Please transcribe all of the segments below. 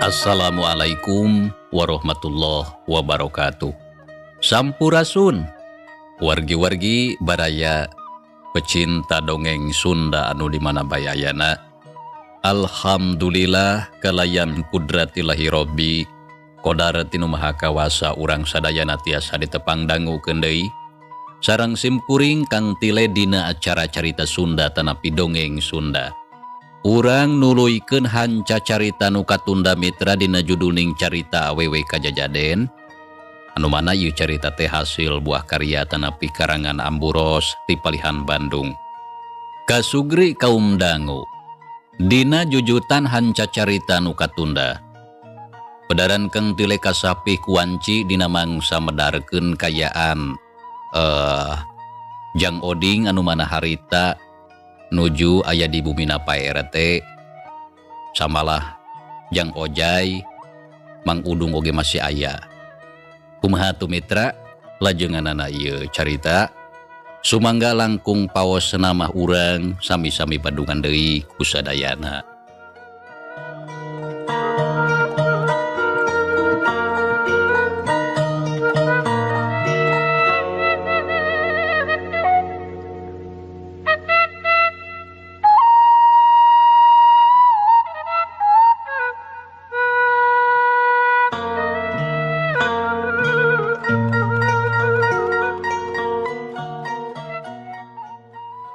Assalamualaikum warahmatullahi wabarakatuh. Sampurasun wargi-wargi baraya pecinta dongeng Sunda anu di mana bae ayana. Alhamdulillah kalayan kudratillahi robbi qodar tinu maha kawasa urang sadayana tiasa ditepang dangukeun deui sareng simkuring Kang Tile dina acara carita Sunda tanapi dongeng Sunda. Urang nuluykeun hanca carita nu katunda mitra dina juduling carita awewe kajajaden anu mana ieu carita teh hasil buah karya tanapi karangan Amburos ti Palihan Bandung. Kasugri kaum dangu dina jujutan hanca carita nu katunda. Pedaran Kang Tile kasapih kuanci dina mangsa medarkeun kayaan Jang Oding anu mana harita nuju aya di bumina Pak RT samalah Jang Ojai Mang Udung oge masih aya. Kumaha tu mitra lajenganana ieu carita sumangga langkung paos namah urang sami-sami bandungan deui kusadayana.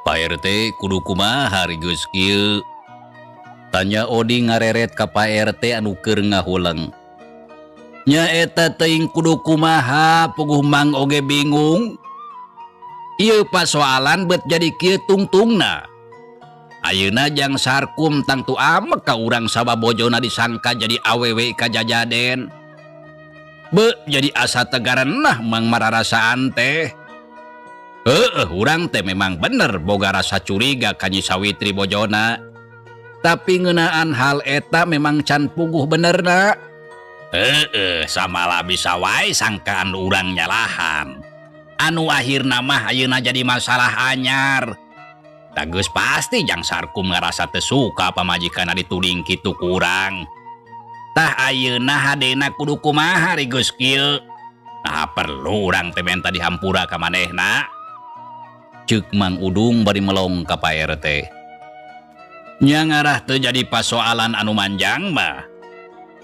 Pak RT kudu kumaha geus kieu? Tanya Odi ngareret ka Pak RT anu keur ngahuleng. Nya eta teuing kudu kumaha puguh Mang oge bingung. Ieu pasoalan bet jadi kieu tungtungna. Ayeuna Jang Sarkum tangtu amek ka urang sabab bojona disangka jadi awewe kajajaden. Be jadi asa tegarenah Mang mararasaan teh. Heeh, urang teh memang bener boga rasa curiga ka Nyi Sawitri bojona. Tapi ngeunaan hal eta memang can puguh benerna. Heeh, samalah bisa wae sangkaan urang nyalahan. Anu akhirna mah ayeuna jadi masalah anyar. Da geus pasti Jang Sarkum ngarasa teu suka pamajikanna dituding kitu ku urang. Tah ayeuna hadena kudu kumaha geus kieu? Nah perlu urang teh menta dihampura ka manehna. Ceuk Mang Udung bari melong ka Pak RT. Nya ngarah teu jadi pasoalan anu manjang mah.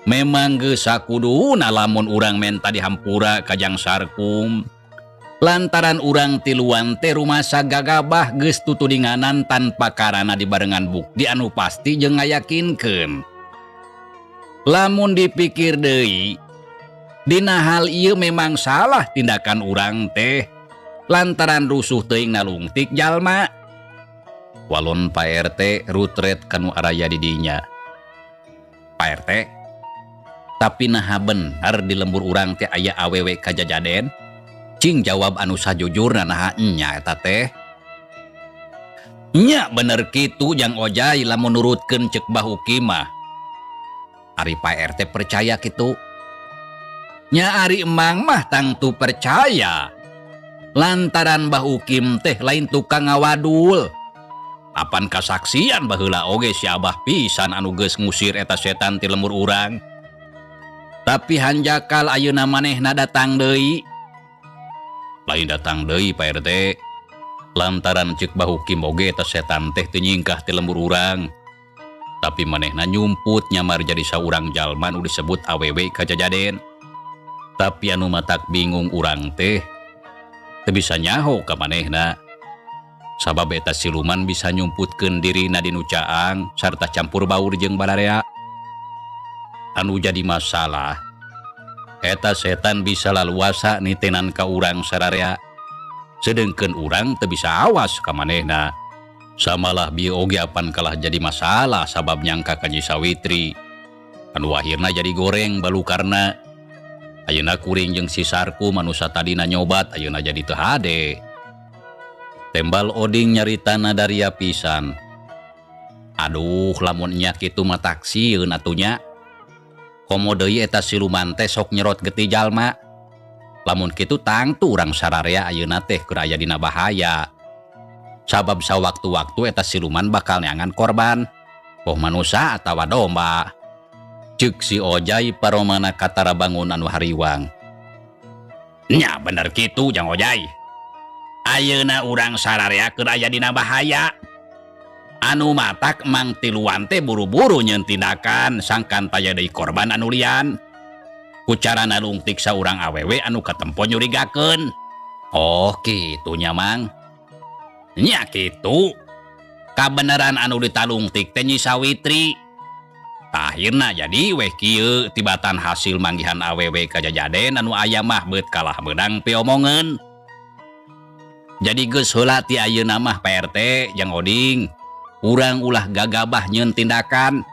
Memang geus sakuduna lamun urang menta dihampura ka Jang Sarkum. Lantaran urang tiluan teh rumasa gagabah geus tutudinganan tanpa karana dibarengan bukti anu pasti jeung ngayakinkeun. Lamun dipikir deui, dina hal ieu memang salah tindakan urang teh. Lantaran rusuh teuing nalungtik jalma. Walon Pak RT rutret kanu araya di dinya. Pak RT, tapi naha bener di lembur urang teh aya awewe kajajaden? Cing jawab anu sajujurna naha nya eta teh. Nya bener kitu Jang Ojai lamun nurutkeun ceuk Bah Uki mah. Ari Pak RT percaya kitu? Nya ari emang mah tangtu percaya. Lantaran Bah Ukim teh lain tukang ngawadul. Apan kasaksian baheula oge si Abah pisan anu geus ngusir eta setan ti lembur urang. Tapi hanjakal ayeuna manehna datang deui. Lain datang deui Pak RT. Lantaran ceuk Bah Ukim oge eta setan teh teu nyingkah ti lembur urang. Tapi manehna nyumput nyamar jadi saurang jalma nu disebut awewe kajajaden. Tapi anu matak bingung urang teh teu bisa nyaho ka manehna. Sabab eta siluman bisa nyumputkeun dirina di nu caang sarta campur baur jeung bararea. Anu jadi masalah eta setan bisa laluasa nitenan ka urang sararea. Sedengkeun urang teu bisa awas ka manehna. Samalah bieu oge apan kalah jadi masalah sabab nyangka ka Nyi Sawitri. Anu akhirna jadi goreng balukarna. Ayeuna kuring jeung si Sarkum anu satadina nyobat ayeuna jadi teu hade. Tembal Oding nyaritana daria pisan. Aduh, lamun nya kitu mah taksieun atuh nya. Komo deui eta siluman teh sok nyerot getih jalma. Lamun kitu tangtu urang sararea ayeuna teh keur aya dina bahaya. Sabab sawaktu-waktu eta siluman bakal neangan korban, boh manusia atawa domba. Ceuk si Ojai paromana katara bangun anu hariwang. Nya bener kitu Jang Ojai. Ayeuna urang sararea keur aya dina bahaya. Anu matak mang tiluan teh buru-buru nyeun tindakan sangkan taya deui korban anu lian. Ku cara nalungtik saurang awewe anu katempo nyurigakeun. Oh kitu nya Mang. Nya kitu. Kabeneran anu ditalungtik teh Nyi Sawitri. Akhirna jadi weh kieu tibatan hasil manggihan awewe kajajaden anu aya mah beut kalah meunang piomongeun. Jadi geus heula ti ayeuna mah Pak RT Jang Oding. Urang ulah gagabah nyeun tindakan.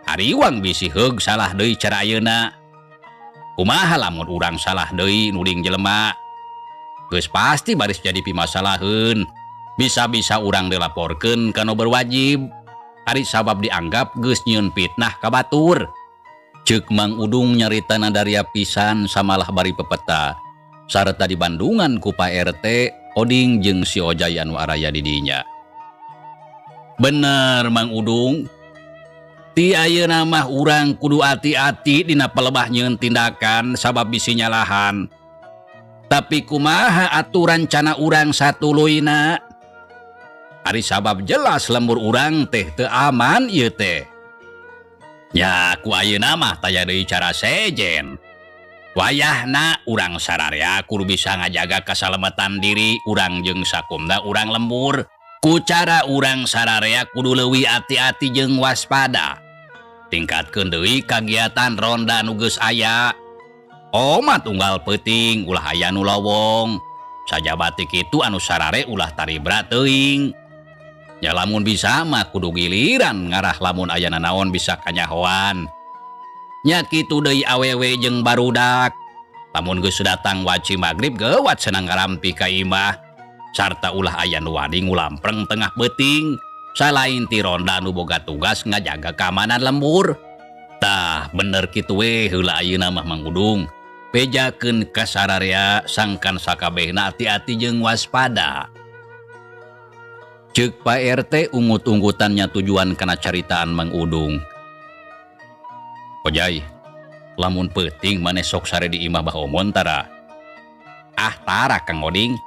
Hariwang bisi heug salah deui cara ayeuna. Kumaha lamun urang salah deui nuding jelema. Geus pasti baris jadi pimasalaheun. Bisa-bisa urang dilaporkeun ka nu berwajib. Ari sabab dianggap geus nyieun fitnah ka batur. Ceuk Mang Udung nyarita nadaria pisan samalah bari pepeta. Sarta di Bandungan ku Pak RT, Oding jeung si Ojai anu araya di dinya. Bener Mang Udung. Ti ayeuna mah urang kudu ati-ati dina pelebah nyieun tindakan sabab bisi nyalahan. Tapi kumaha atuh rancana urang satuluyna? Ari sabab jelas lembur urang teh teu aman ieu teh. Nya ku ayeuna mah taya deui cara sejen. Wayahna urang sararea kudu bisa ngajaga kasalametan diri urang jeung sakumna urang lembur. Ku cara urang sararea kudu leuwih ati-ati jeung waspada. Tingkatkeun deui kagiatan ronda nu geus aya. Omat unggal peuting ulah aya nu lowong. Sajabati kitu anu sarare ulah taribra teuing. Nya lamun bisa mah kudu giliran ngarah lamun aya nanaon bisa kanyahoan. Nya kitu deui awewe jeung barudak. Lamun geus datang waci magrib geuwat senang ngarampi ka imah. Sarta ulah aya nu wani ngulampreng tengah peuting. Salain ti ronda nu boga tugas ngajaga keamanan lembur. Tah bener kitu we heula ayeuna mah Mang Udung. Bejakeun ka sararea sangkan sakabehna ati-ati jeung waspada. Ceuk Pak RT ungut-unggutannya tujuan kana caritaan Mang Udung. Ojai, lamun peuting maneh sok sare di imah Bah Omon tara? Ah tara Kang Oding.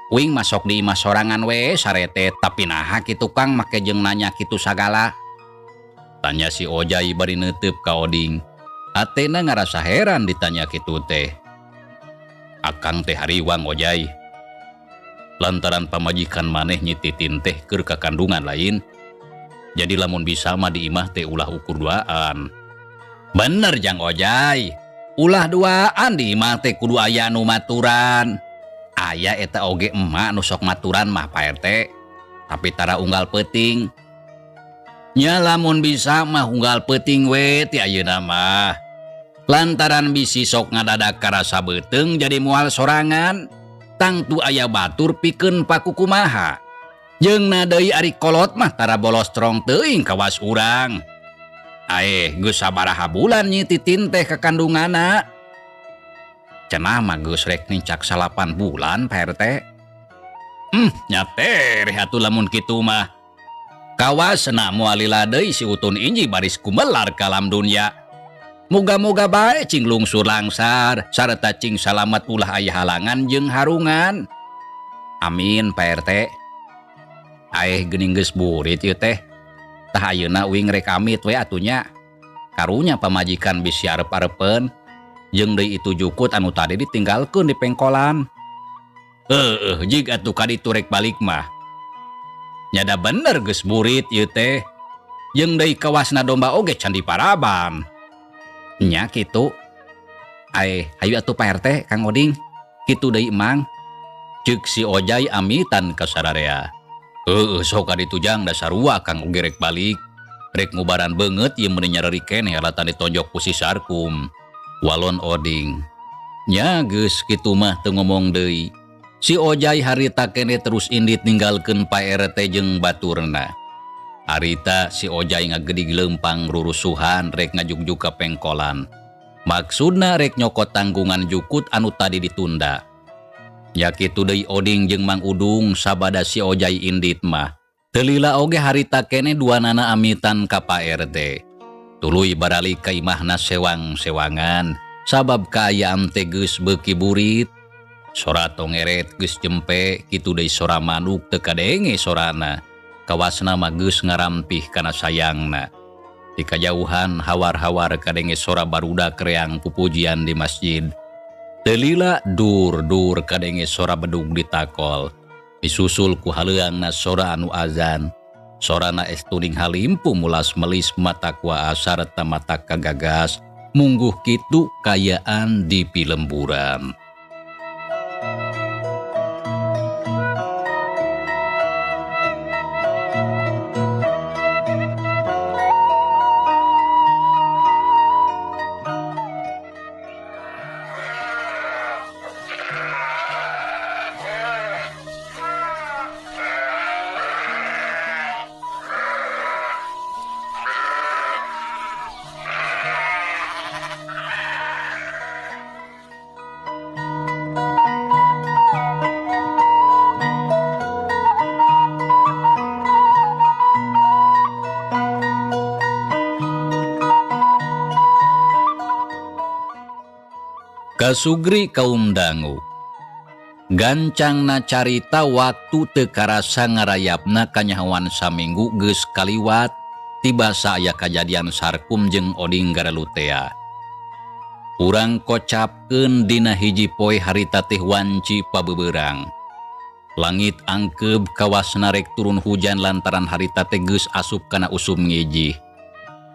Uing masuk di imah sorangan we sare teh, tapi naha kitu Kang make jeung nanya kitu sagala? Tanya si Ojai bari neuteup ka Oding. Atena ngarasa heran ditanya kitu teh. Akang teh hariwang Ojai. Lantaran pamajikan maneh nyititin teh keur kakandungan lain. Jadi lamun bisa mah di imah teh ulah ukur duaan. Bener Jang Ojai. Ulah duaan di imah teh kudu aya nu maturan. Aya eta oge emak nu sok maturan mah Pak RT. Tapi tara unggal peuting. Nya lamun bisa mah unggal peuting we ti ayeuna mah. Lantaran bisi sok ngadadak karasa beuteung jadi moal sorangan. Tangtu aya batur pikeun pakukumaha. Jeung na deui ari kolot mah tara bolos strong teuing kawas urang. Aeh geus sabaraha bulan nyi titin teh kakandunganna. Cenah mah geus rek nincak 8 bulan Pak RT. Nya tereh atuh lamun kitu mah. Kawasna moal lila deui si Utun Inji baris kumelar ka alam dunya. Muga-muga bae cing lungsur langsar sarta cing salamet ulah aya halangan jeung harungan. Amin Pak RT. Aeh geuning geus burit ieu teh. Tah ayeuna uing rek amit we atuh nya. Karunya pamajikan bisi arep-arepeun. Jeung deui itu jukut anu tadi ditinggalkeun di pengkolan. Heueuh jig atuh ka ditu rek balik mah. Nyada bener geus burit ieu teh. Jeung deui kawasna domba oge can diparaban. Nya kitu. Aeh, hayu atuh Pak RT Kang Oding. Kitu deui Mang. Ceuk si Ojai amitan ka sararea. Heueuh sok ka ditu Jang da sarua Kang oge rek balik. Rek ngubaran beungeut ieu meuni nyareri keneh alatan ditonjok ku si Sarkum. Walon Oding. Nya geus kitu mah teu ngomong deui. Si Ojai harita keneh terus indit ninggalkeun Pak RT jeung baturna. Harita si Ojai ngagedig leumpang rurusuhan rek ngajugjug ka pengkolan. Maksudna rek nyokot tanggungan jukut anu tadi ditunda. Nya kitu deui Oding jeung Mang Udung sabada si Ojai indit mah. Teu lila oge harita keneh duanana amitan ka Pak RT. Tuluy baralik ka imahna sewang-sewangan sabab kaayaan teh geus beuki burit. Sora tongeret geus jempe kitu deui sora manuk teu kadenge sorana. Kawasna mah geus ngarampih kana sayangna. Di kajauhan hawar-hawar kadenge sora barudak reang pupujian di masjid. Teu lila dur-dur kadenge sora bedug ditakol. Disusul ku haleuangna sora anu azan. Sorana estuning halimpu mulas melis mata kuaa sarta mata kagagas mungguh kitu kayaan di pilemburan. Kasugri kaum dangu. Gancangna carita waktu teu karasa ngarayapna kanyahoan saminggu geus kaliwat tiba saaya kajadian Sarkum jeung Oding garalutea. Urang kocapkeun dina hiji poe harita teh wanci pabeberang. Langit angkeub kawasna rek turun hujan lantaran harita teh geus asup kana usum ngijih.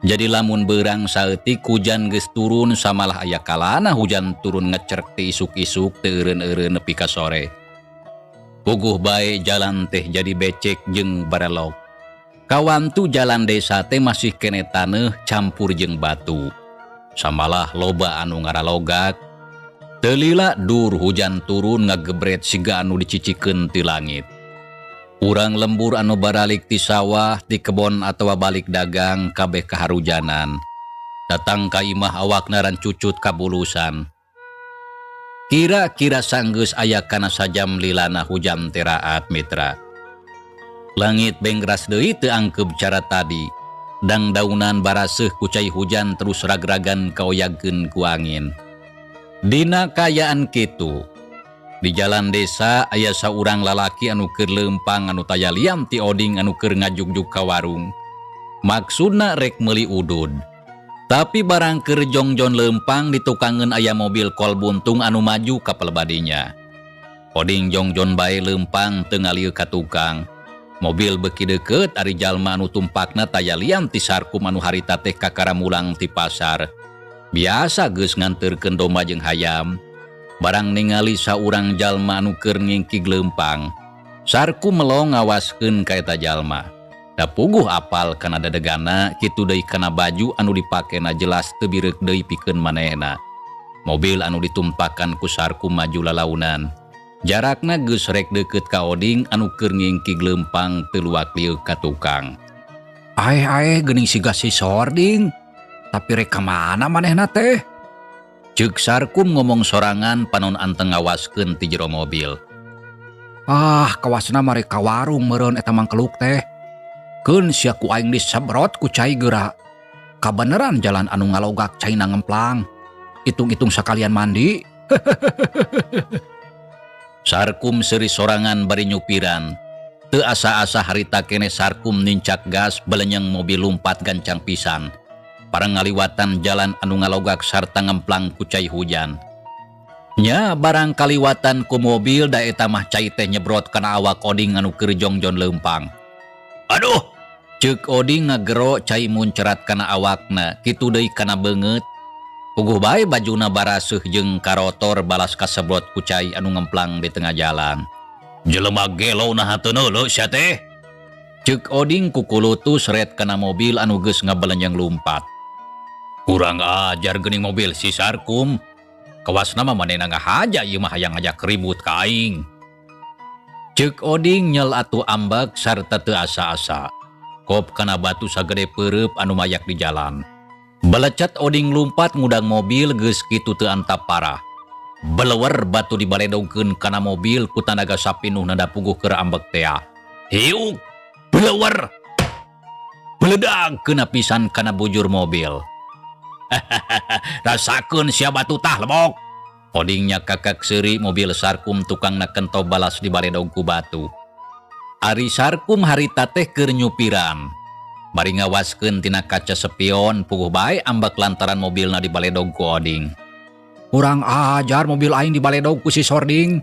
Jadi lamun beurang saeutik hujan geus turun samalah aya kalana hujan turun ngecerk ti isuk-isuk teu eureun-eureun nepi ka sore. Puguh bae jalan teh jadi becek jeung barelok. Kawantu jalan desa teh masih kene taneuh campur jeung batu. Samalah loba anu ngaralogak. Teu lila dur hujan turun ngagebret siga anu dicicikeun ti langit. Urang lembur anu baralik ti sawah, ti kebon atawa balik dagang kabeh kaharujanan. Datang ka imah awakna rancucut kabulusan. Kira-kira sanggeus aya kana sajam lilana hujan teh raat mitra. Langit bengras deui teu angkeub cara tadi. Dangdaunan baraseuh ku cai hujan terus ragragan kaoyagkeun ku angin. Dina kayaan kitu, di jalan desa aya saurang lalaki anu keur leumpang anu taya liam ti Oding anu keur ngajugjug ka warung. Maksudna rek meuli udud. Tapi barang keur jongjon leumpang ditukangeun aya mobil kol buntung anu maju ka pelebadinya. Oding jongjon bae leumpang teu ngalieu ka tukang. Mobil beuki deukeut ari jalma anu tumpakna taya liam ti Sarkum anu harita teh kakara mulang ti pasar. Biasa geus nganterkeun domba jeung hayam. Barang ningali saurang jalma anu keur ngingkig leumpang. Sarkum melong ngawaskeun ka eta jalma. Da puguh apal kana dadegana kitu deui kana baju anu dipakena jelas teu bireuk deui pikeun manehna. Mobil anu ditumpakan ku Sarkum maju lalaunan. Jarakna geus rek deukeut ka Oding anu keur ngingkig leumpang teu luak lieu ka tukang. Aeh-aeh geuning siga si Sording. Tapi rek ka mana manehna teh? Ceuk Sarkum ngomong sorangan panon anteng ngawaskeun ti jero mobil. Ah, kawasna mah rek ka warung meureun eta mangkeluk teh. Keun sia ku aing disebrot ku cai geura. Kabeneran jalan anu ngalogak caina ngemplang. Hitung-hitung sakalian mandi. Sarkum seuri sorangan bari nyupiran. Teu asa-asa harita kene Sarkum nincak gas belenyeng mobil lumpat gancang pisan. Parang ngaliwatan jalan anu ngalogak sarta ngemplang ku cai hujan. Nya barang kaliwatan ku mobil da eta mah cai teh nyebrot kana awak Oding anu keur jongjon leumpang. Aduh, ceuk Oding ngagero cai muncrat kana awakna, kitu deui kana beungeut. Puguh bae bajuna baraseuh jeung karotor balas kasebrot ku cai anu ngemplang di tengah jalan. Jelema gelo naha teu neuleuh sia teh. Ceuk Oding kukulutus ret kana mobil anu geus ngabelenjeng lumpat. Kurang ajar geuning mobil si Sarkum. Kawasna mah manehna ngahaja ieu mah hayang ngajak ribut ka aing. Ceuk Oding nyel atuh ambek sarta teu asa-asa. Kop kana batu sagede peureub anu mayak di jalan. Belecat Oding lumpat ngudang mobil geus kitu teu antap parah. Belewer batu dibaledogkeun kana mobil ku tanaga sapinuhna da puguh keur ambek tea. Hiuk! Belewer! Beledag kena pisan kana bujur mobil. Rasakeun sia batu tah lebok. Oding nyakakak seuri mobil Sarkum tukangna kentob balas dibaledog ku batu. Ari Sarkum harita teh keur nyupiran. Bari ngawaskeun tina kaca sepion puguh bae ambek lantaran mobilna dibaledog ku Oding. Kurang ajar mobil aing dibaledog ku si Sording.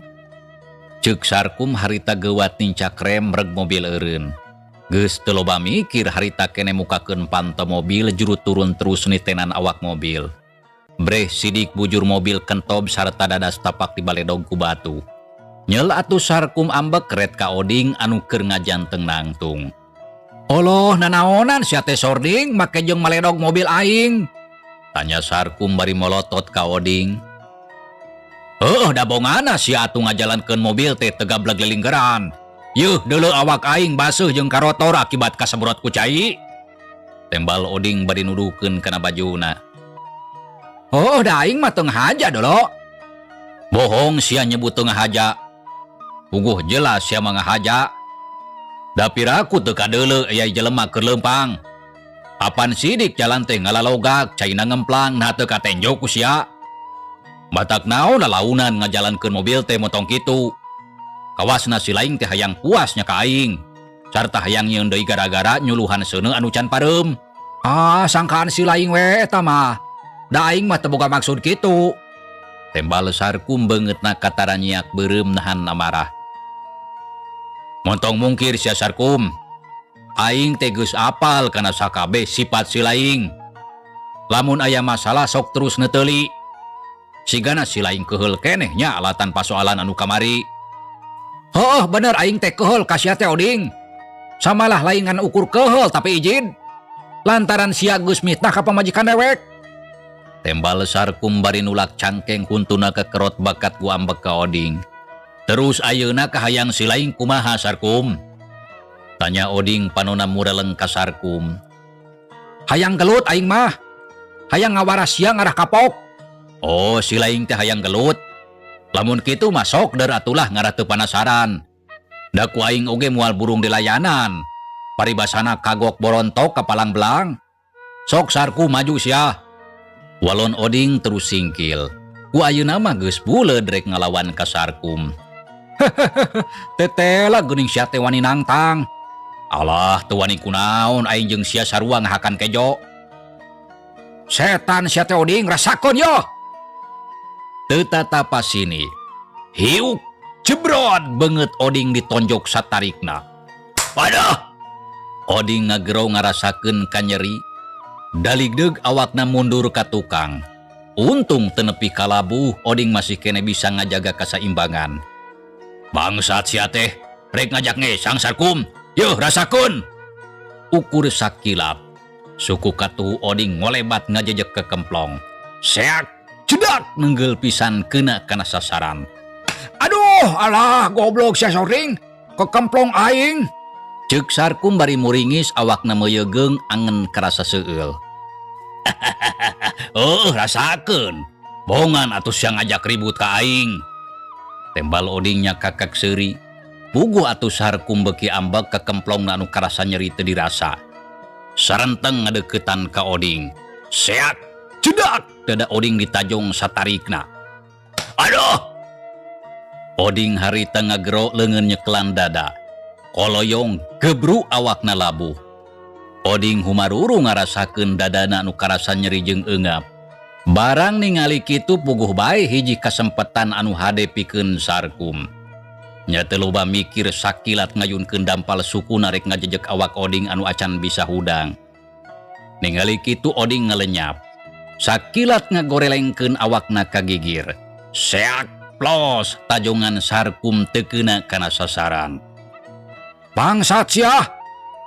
Ceuk Sarkum harita geuwat nincak rem reg mobil eureun. Geus teu loba mikir harita kene mukakeun panto mobil juru turun terus nitenan awak mobil. Breh sidik bujur mobil kentob sarta dadas tapak dibaledog ku batu. Nyel atuh Sarkum ambek ret ka Oding anu keur ngajanteng nangtung. Oloh nanaonan sia teh Sording make jeung maledog mobil aing? Tanya Sarkum bari molotot ka Oding. Heuh da bongana sia atuh ngajalankeun mobil teh teu gableg lilinggeran. Yeuh deuleu awak aing baseuh jeung karotor akibat kasebrot ku cai. Tembal Oding bari nuduhkeun kana bajuna. Oh, da aing mah teu ngahaja dolo. Bohong sia nyebut teu ngahaja. Puguh jelas sia mah ngahaja. Da piraku teu kadeuleu aya jelema keur leumpang. Apan sidik jalan teh ngalalogak, caina ngemplang nah teu katenjo ku sia. Matak naon lalaunan ngajalankeun mobil teh motong kitu. Kawasna si laing teh hayang puas nya ka aing. Sarta hayang nyieun deui gara-gara nyuluhan seuneu anu can pareum. Ah, sangkaan si laing we eta mah. Da aing mah teu boga maksud kitu. Tembal Sarkum beungeutna kataranyiak beureum nahan amarah. Montong mungkir sia Sarkum. Aing teh geus apal kana sakabeh sifat si laing. Lamun aya masalah sok terus neuteuli. Sigana si laing keheul keneh nya alatan pasoalan anu kamari. Heuh bener aing teh keheul ka sia teh Oding. Samalah lain ngan ukur keheul tapi izin. Lantaran sia geus mitnah ka pamajikan dewek. Tembal Sarkum bari nulak cangkeng huntuna kekerot bakat ku ambek ka Oding. Terus ayeuna kahayang si laing kumaha Sarkum? Tanya Oding panona mureleng ka Sarkum. Hayang gelut aing mah. Hayang ngawaras sia ngarah kapok. Oh, si laing teh hayang gelut. Lamun kitu mah sok der atulah ngarah teu panasaran. Da ku aing oge moal burung dilayanan. Paribasana kagok borontok kapalang belang. Sok Sarku maju sia. Walon Oding terus singkil. Ku ayeuna mah geus buleud rek ngalawan ka Sarkum. Tetela geuning sia teh wani nangtang. Alah teu wani kunaon aing jeung sia sarua ngahakan kejo. Setan sia teh Oding rasakeun yo. Teu tatapa sini. Hiuk jebrot beungeut Oding ditonjok satarikna. Waduh. Oding ngagero ngarasakeun kanyeri. Daligdeug awakna mundur ka tukang. Untung teu nepi kalabuh Oding masih kene bisa ngajaga kasaimbangan. Bangsat sia teh, rek ngajak ngesang Sarkum. Yeuh rasakeun. Ukur sakilap. Suku katuhu Oding ngolebat ngajejek ke kemplong. Seak, cedak nenggel pisan kena kana sasaran. Aduh, alah goblok sia Sording. Kekemplong aing. Ceuk Sarkum bari muringis awakna meuyegeung angen karasa seueul. Oh, rasakeun. Bongan atuh sia ngajak ribut ka aing. Tembal Oding nyakakak seuri. Puguh atuh Sarkum beuki ambek kekemplongna anu karasa nyeri teu dirasa. Sarenteng ngadeukeutan ka Oding. Seak, cedak, dada Oding ditajong satarikna. Aduh! Oding harita ngagero leungeun nyekelan dada. Koloyong gebru awakna labuh. Oding humaruru ngarasakeun dadana anu karasa nyeri jeung eungap. Barang ningali kitu puguh bae hiji kasempetan anu hade pikeun Sarkum. Nya teu loba mikir sakilat ngayunkeun dampal sukuna rek ngajejek awak Oding anu acan bisa hudang. Ningali kitu Oding ngalenyap. Sakilat ngagorelengkeun awakna ka gigir. Seak plos tajongan Sarkum teu keuna kana sasaran. Bangsat sia!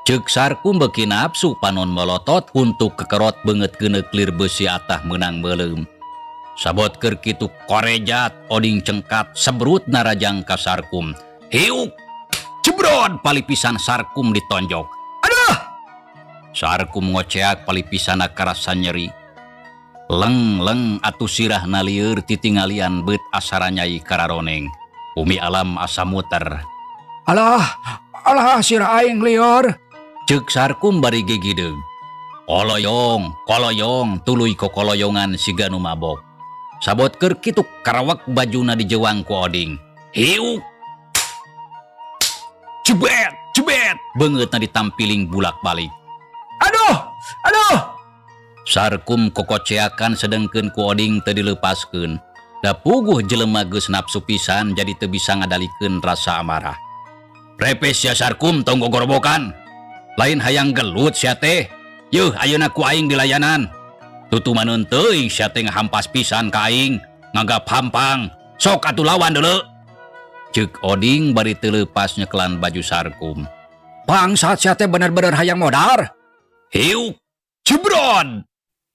Ceuk Sarkum beuki nafsu panon melotot untuk kekerot beungeut keuneuk lir beusi atah meunang meuleum. Sabot keur kitu korejat Oding cengkat sebrut narajang ka Sarkum. Hiuk! Jebrod palipisan Sarkum ditonjok. Aduh! Sarkum ngoceak palipisana karasa nyeri. Leng-leng atuh sirahna lieur titingalian beut asara nyai kararoneng. Bumi alam asa muter. Alah, alah sirah aing lieur. Ceuk Sarkum bari gigideug. Koloyong, koloyong, tuluy kokoloyongan siga nu mabok. Sabot keur kitu karawak bajuna dijewang ku Oding. Hiuk! Jebet, jebet, beungeutna ditampiling bulak-balik. Aduh, aduh. Sarkum kokoceakan sedengkeun ku Oding teu dileupaskeun. Da puguh jelema geus nafsu pisan jadi teu bisa ngadalikeun rasa amarah. Repes sia Sarkum tong gogorobokan. Lain hayang gelut sia teh. Yeuh ayeuna ku aing dilayanan. Tutumaneun teuing sia teh ngahampas pisan ka aing, nganggap hampang. Sok atuh lawan deuleu. Ceuk Oding bari teu leupas nyekelan baju Sarkum. Bangsat sia teh bener-bener hayang modar. Hiuk, jebron.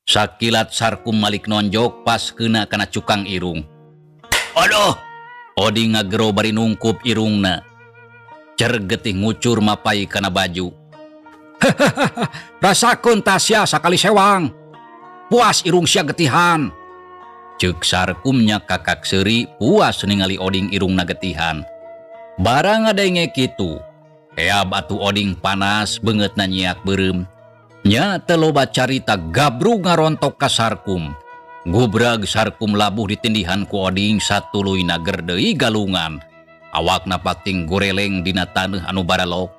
Sakilat Sarkum malik nonjok pas kena kana cukang irung. Aduh! Oding ngagero bari nungkup irungna. Cer getih ngucur mapai kana baju. Rasakeun tah sia sakali sewang. Puas irung sia getihan. Ceuk Sarkum nya kakak seuri puas ningali Oding irungna getihan. Barang ngadenge kitu, heab atuh Oding panas beungeutna nyiak beureum. Nya teu loba carita gabrug ngarontok ka Sarkum. Gubrag Sarkum labuh ditindihan ku Oding satuluyna ger deui galungan. Awakna pating goreleng dina taneuh anu baralok.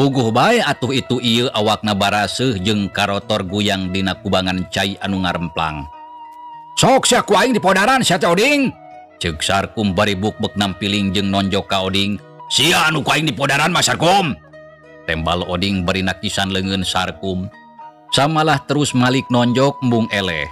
Puguh bae atuh itu ieu awakna baraseuh jeung karotor guyang dina kubangan cai anu ngaremplang. Sok sia ku aing dipodaran sia teh Oding. Ceuk Sarkum bari bukbek nampiling jeung nonjok ka Oding. Sia anu ku aing dipodaran mah Sarkum. Tembal Oding bari nakisan leungeun Sarkum. Samalah terus malik nonjok embung eleh.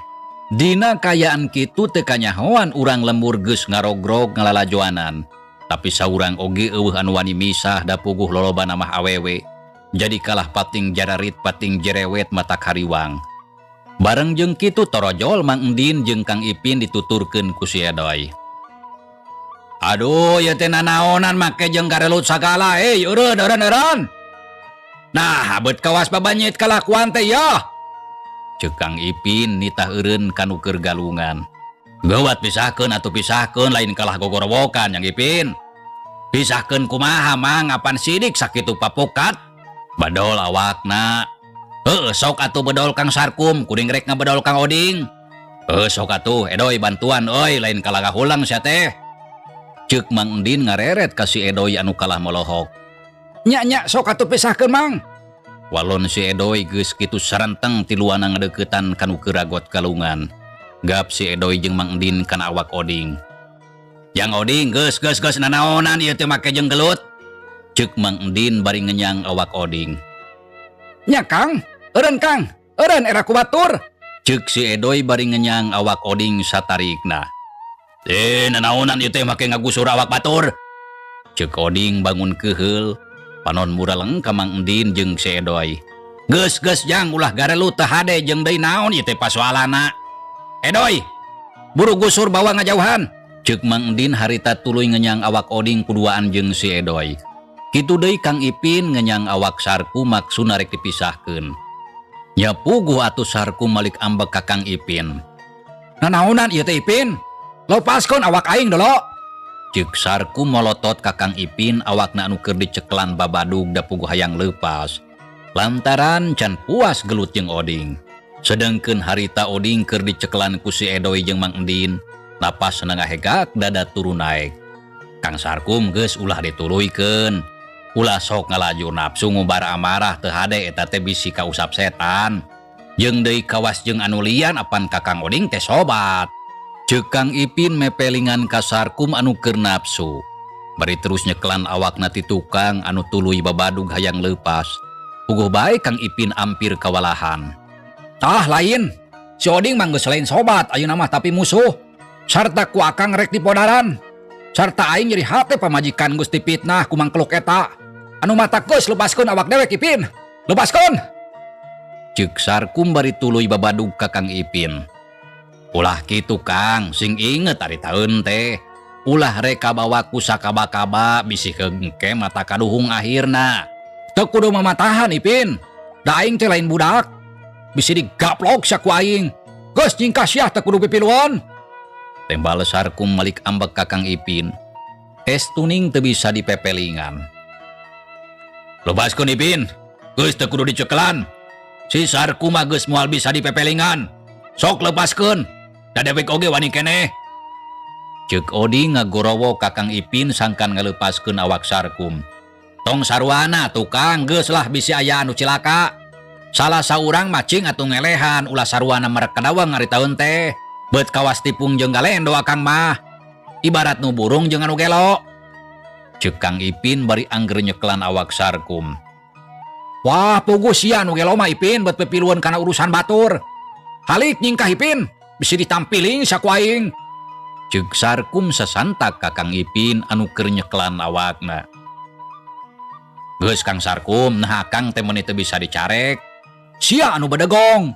Dina kayaan kitu teu kanyahoan urang lembur geus ngarogrog ngalalajoanan. Tapi saurang oge eueuh anu wani misah da puguh lolobana mah awewe. Jadi kalah pating jararit pating jerewet mata kariwang. Bareng jeung kitu torojol Mang Endin jeung Kang Ipin dituturkeun ku si Edoy. Aduh, ieu teh nanaonan make jeung garelut sagala eureun eureun eureun. Nah, beut kawas babanyit kalakuan teh yeuh. Ceuk Kang Ipin nitah eureun ka nu keur galungan. Geuwat pisahkeun atuh pisahkeun lain kalah gogorowokan Yang Ipin. Pisahkeun kumaha Mang apan sidik sakitu papokat. Bedol awakna. Heuh sok atuh bedol Kang Sarkum kuring rek ngabedol Kang Oding. Heuh sok atuh Edoy bantuan euy lain kalah ngahulang sia teh. Ceuk Mang Endin ngareret ka si Edoy anu kalah molohok. Nya nya sok atuh pisahkeun Mang. Walon si Edoy geus kitu sarenteng tiluana ngadeuketan ka nu keur ragot galungan. Gap si Edoy jeung Mang Endin kana awak Oding. Yang Oding geus geus geus nanaonan ieu teh make jeung gelut. Ceuk Mang Endin bari ngenyang awak Oding. Nya Kang, eureun Kang, eureun era ku batur. Ceuk si Edoy bari ngenyang awak Oding satarikna. Nanaonan ieu teh make ngagusur awak batur. Ceuk Oding bangun keuheul, panon muraleng ka Mang Endin jeung si Edoy. Geus geus jang ulah garelut teu hade jeung deui naon ieu teh pasoalanna. Edoy, buru gusur bawa ngajauhan. Ceuk Mang Endin harita tuluy ngenyang awak Oding kuduaan jeung si Edoy. Kitu deui Kang Ipin ngenyang awak Sarkum maksudna rek dipisahkeun. Nya puguh atuh Sarkum malik ambek ka Kang Ipin. Nanaonan ieu teh Ipin? Lepaskeun awak aing dolo. Ceuk Sarkum molotot ka Kang Ipin awakna anu keur dicekelan babadug da puguh hayang leupas. Lantaran can puas gelut jeung Oding. Sedengkeun harita Oding keur dicekelan ku si Edoy jeung Mang Endin, napas ngahegak dada turun naek. Kang Sarkum geus ulah dituluykeun. Ulah sok ngalajur nafsu ngubar amarah teu hade eta teh bisi kausap setan. Jeung deui kawas jeung anu lian apan ka Kang Oding teh sobat. Ceuk Kang Ipin mepelingan ka Sarkum anu keur nafsu. Bari terus nyekelan awakna ti tukang anu tuluy babadug hayang leupas. Puguh bae Kang Ipin ampir kawalahan. Tah lain, si Oding mah geus lain sobat ayeuna mah tapi musuh. Sarta ku akang rek dipodaran. Sarta aing nyeri hate pamajikan geus dipitnah ku mangkluk eta. Anu mata geus lepaskeun awak dewek Ipin. Lepaskeun. Ceuk Sarkum bari tuluy babadug ka Kang Ipin. Ulah kitu Kang, sing inget ari taeun teh. Ulah rek kabawa ku sakaba-kaba bisi keungke mata kaduhung akhirna. Teu kudu mamatahan Ipin. Da aing teh lain budak. Bisi digaplok sia ku aing. Geus nyingkah sia teu kudu pipiluan. Tembal Sarkum malik ambek ka Kang Ipin. Es tuning teu bisa dipepelingan. Lepaskeun Ipin. Geus teu kudu dicekelan. Si Sarkum mah geus moal bisa dipepelingan. Sok lepaskeun. Da dewek oge wani keneh. Ceuk Oding ngagorowo ka Kang Ipin sangkan ngaleupaskeun awak Sarkum. Tong saruana tukang geus lah bisi aya anu cilaka. Salah saurang macing atuh ngelehan ulah saruana merek kadawang ngaritaeun teh. Bet kawas tipung jeung galendo akang mah. Ibarat nu burung jeung anu gelo. Ceuk Kang Ipin bari angger nyekelan awak Sarkum. Wah, puguh sia nu gelo mah Ipin bet pipilueun kana urusan batur. Halik nyingkah Ipin, bisi ditampiling saku aing. Ceuk Sarkum sasantak ka Kang Ipin anu keur nyekelan awakna. Geus Kang Sarkum, nah Akang teh meuni teu bisa dicarek. Sia anu bedegong.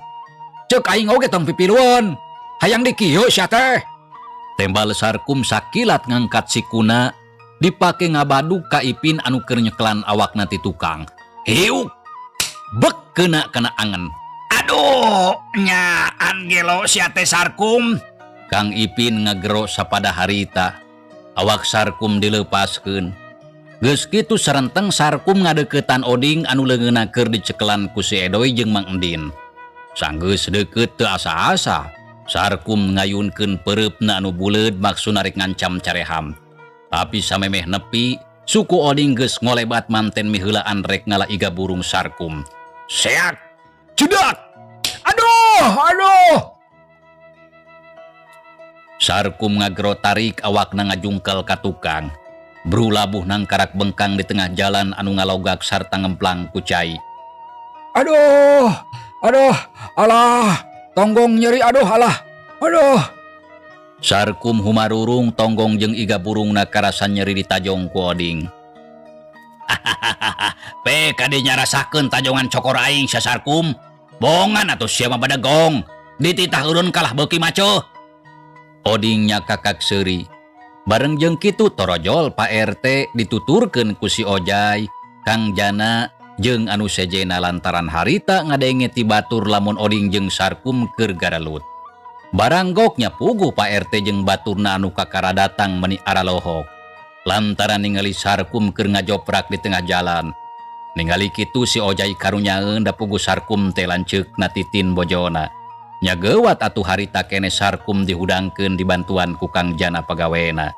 Ceuk aing oge tong pipilueun. Hayang dikieu sia teh. Tembal Sarkum sakilat ngangkat sikuna dipake ngabadug ka Ipin anu keur nyekelan awakna ti tukang. Hiuk! Bek kena kana angen. Aduh, nyaan gelo sia teh Sarkum. Kang Ipin ngagero sapada harita. Awak Sarkum dileupaskeun. Geus kitu sarenteng Sarkum ngadeuketan Oding anu leungeunna keur dicekelan ku si Edoy jeung Mang Endin. Sanggeus deukeut teu asa-asa, Sarkum ngayunkeun peureupna anu buleud maksudna rek ngancam careham. Tapi samemeh nepi, suku Oding geus ngolebat manten miheulaan rek ngala iga burung Sarkum. Seak! Cedak! Aduh, aduh! Sarkum ngagero tarik awakna ngajungkel ka tukang. Bru labuh nangkarak bengkang di tengah jalan anu ngalogak sarta ngemplang ku cai. Aduh, aduh, alah, tonggong nyeri, aduh, alah, aduh. Sarkum humarurung tonggong jeung iga burungna karasa nyeri ditajong ku Oding. Pe kade nyarasakeun tajongan cokor aing sia Sarkum. Bongan atuh sia mah badegong. Dititah eureun kalah beuki macoh. Oding nyakakak seuri. Bareng jeung kitu torojol Pak RT dituturkeun ku si Ojai, Kang Jana jeung anu sejena lantaran harita ngadenge ti batur lamun Oding jeung Sarkum keur garalut. Baranggoknya puguh Pak RT jeung baturna anu kakara datang meni aralohok. Lantaran ningali Sarkum keur ngajoprak di tengah jalan. Ningali kitu si Ojai karunyaeun da puguh Sarkum teh lanceukna titin bojona. Nyageuwat atuh harita kene Sarkum dihudangkeun dibantuan ku Kang Jana pagawena.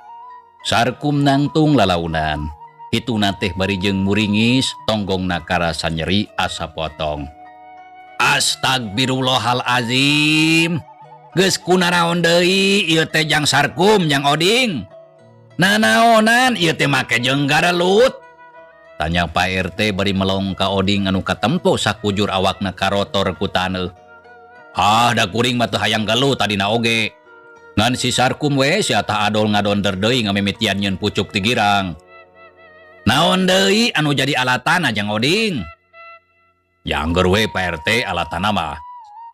Sarkum nangtung lalaunan. Hituna teh bari jeung muringis tonggongna karasa nyeri asa potong. Astagfirullahalazim. Geus kunaraon deui ieu teh jang Sarkum jang Oding. Nanaonan ieu teh make jeung garelut. Tanya Pak RT bari melong ka Oding anu katempo sakujur awakna karotor ku taneuh. Ah, da kuring mah teu hayang galuh tadina oge. Ngan si Sarkum we sia tah adol ngadonder deui ngamimitian nyeun pucuk ti girang. Naon deui anu jadi alatana jang Oding? Jangger we Pak RT alatana mah.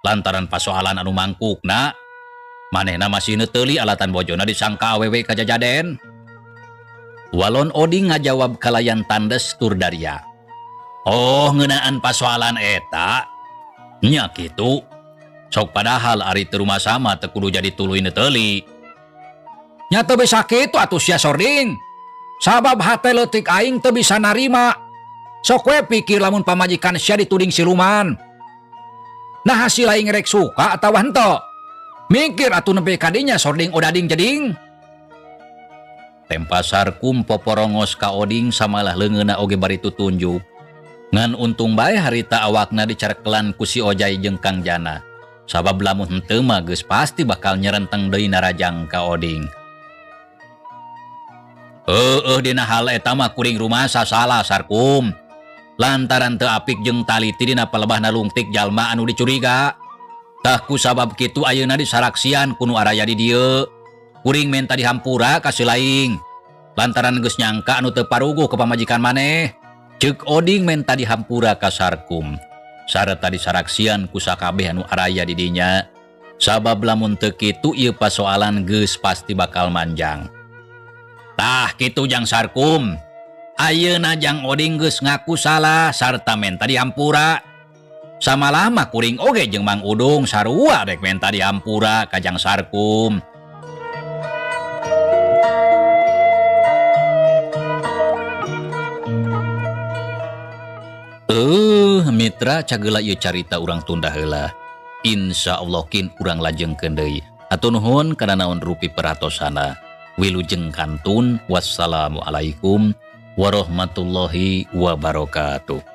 Lantaran pasoalan anu mangkukna, manehna masih neuteuli alatan bojona disangka awewe kajajaden. Walon Oding ngajawab kalayan tandes tur daria. Oh, ngeunaan pasoalan eta? Nya kitu. Sok padahal ari teu rumah sama teu kudu jadi tuluy neuteuli. Nya teu bisa kitu atuh sia Sording. Sabab hate leutik aing teu bisa narima. Sok we pikir lamun pamajikan sia dituding siluman. Nah hasil aing rek suka atawa henteu. Mikir atuh nepi ka dinya Sording odading jeding. Tempa Sarkum poporongos ka Oding samalah leungeunna oge bari tutunjuk. Ngan untung bae harita awakna dicarekelan ku si Ojai jeung Kang Jana. Sabab lamun henteu mah geus pasti bakal nyerenteng deui narajang ka Oding. Heueuh dina hal eta mah kuring rumasa salah Sarkum. Lantaran teu apik jeung taliti dina palebahna lungtik jalma anu dicuriga. Tah ku sabab kitu ayeuna disaraksian ku nu araya di dieu. Kuring menta dihampura ka si laing. Lantaran geus nyangka anu teu paruguh ka pamajikan maneh. Ceuk Oding menta dihampura ka Sarkum. Sarta disaraksian ku sakabeh anu araya di dinya. Sabab lamun teu kitu ieu pasoalan geus pasti bakal manjang. Tah kitu jang Sarkum. Ayeuna jang Oding geus ngaku salah sarta menta dihampura. Samalama kuring oge jeung Mang Udung sarua rek menta dihampura ka jang Sarkum. Mitra, cagela ieu carita urang tunda heula. Insya Allah kin urang lajengkeun deui. Hatur nuhun kana naon rupi perhatosana. Wilujeng kantun, wassalamualaikum warahmatullahi wabarakatuh.